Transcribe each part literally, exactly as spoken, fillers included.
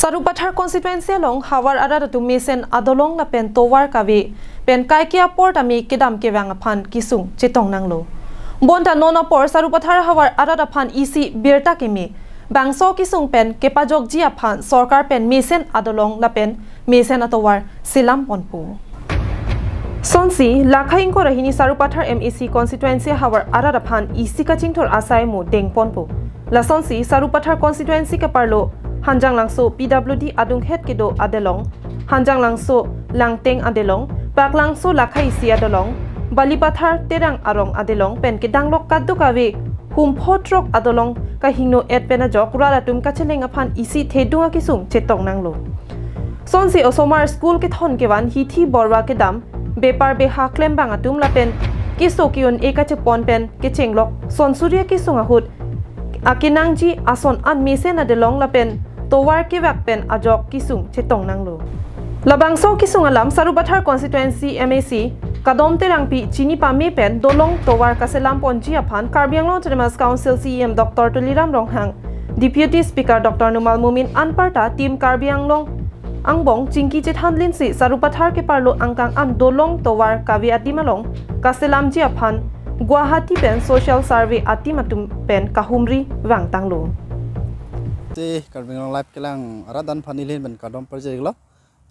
Sarupathar constituency along havar arat atum mesen adolong lapen tovar kave pen kaike apor tame kedam kevang aphan kesung chetong nanglo. Bonta non apor Sarupathar havar arat aphan isi birta keme, bangso kesung pen kepajokji aphan sorkar pen mesen adolong lapen mesen atovar selam ponpo. Sonsi, Lakha ingkoi ra hini Sarupathar M A C constituency havar arat aphan isi kachingthur asai mo dengponpo. Lasonsi, Sarupathar constituency keparlo Hanjanglangso P W D adunghet kedo adelong, Hanjanglangso Langteng adelong, Paklangso Lakha isi adelong, Balipathar Terang arong adelong pen kedanglok kadokave humpho throk adolong kahingno et pen ajok rat atum kacheleng aphan isi thedung akesung chetong nanglo. Sonsi osomar school kethon kevan hithi borwa kedam, bepar beha klembang atum lapen keso ke-un-e kachepon pen kechenglok sonsuri akesung ahut akenangji ason an mesen adolong lapen tovar kevak pen ajok kesung chetong nanglo. Labangso kesung alam Sarupathar constituency M A C Kadom Terangpi chini pame pen dolong tovar kaselam ponji aphan Karbi Anglong Autonomous Council C E M Doctor Tuliram Ronghang, Deputy Speaker Doctor Numal Momin anparta Team Karbi Anglong angbong chingki chethanlinsi Sarupathar keparlo angkang an dolong tovar kave adim along kaselamji aphan Guwahati pen social survey ateam atum pen kahumri vangtanglo. Te Karbi Anglong Live kelang arat aphan neli ahin pen kardom pajirlo.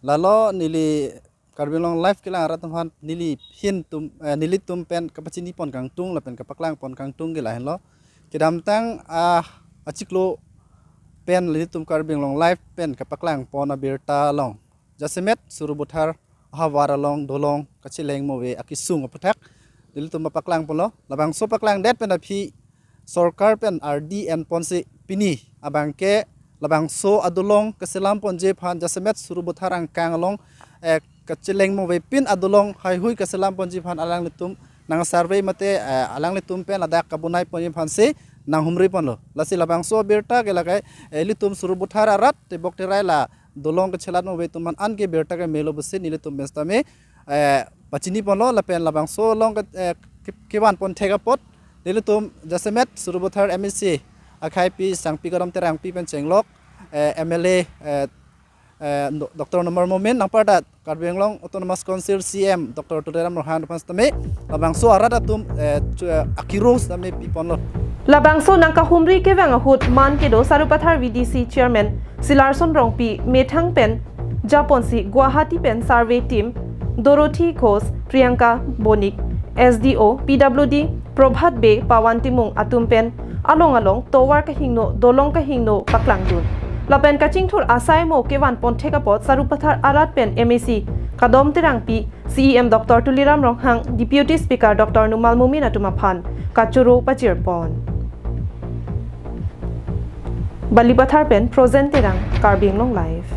Lalo neli Karbi Anglong Live kelang arat aphan neli ahin tum, eh, nelitum pen kapachini pon kangtung lapen kapaklang pon kangtung ke lahenlo. Kedamtang ah achiklo pen nelitum Karbi Anglong Live pen kapaklang pon abirta along jasemet Sarupathar havar along dolong kacheleng move akesung aputhak nelitum paklang ponlo. Labangso paklangdet pen aphi sorkar pen ardi en ponsi pini abangke labangso adolong kaselam ponji aphan jasemet Sarupathar angkang along, eh, kacheleng move pin adolong haihui kaselam ponji aphan alanglitum nang survey mate, eh, alanglitum pen ladak kabonai ponji aphansi nanghumri ponlo. Lasi labangso abirta ke lakai, eh, ilitum Sarupathar arat tebok terai la dolong kachelat move atum aphan an ke birta ke melo pusi nelitum pen sitame, eh, pachini ponlo lapen labangso along ke, eh, ke, kevan pon thek apot nelitum jasemet Sarupathar M A C akhaipi Sangpi Kadom Terangpi pen chenglok, eh, M L A, eh, eh, Do-, Doctor Numal Momin anparta Karbi Anglong Autonomous Council C E M Doctor Tuliram Ronghang aphan sitame labangso arat atum, eh, chu-, eh, akiro sitame pi ponlo. Labangso nangkahumri kevang ahut man kedo Sarupathar V D C Chairman Silarson Rongpi methang pen japonsi Guwahati pen survey team Dorothy Ghosh, Priyanka Bonik, S D O P W D Prabhat Bey, Pawan Timung atum pen along along tovar kahingno dolong kahingno paklangdun. Lapen kachingthur asai mo kevan pon thek apot Sarupathar arat pen M A C Kadom Terangpi, C E M Doctor Tuliram Ronghang, Deputy Speaker Doctor Numal Momin atum aphan kachoro pajir pon. Balipathar pen Frozen Terang, Karbi Anglong Live.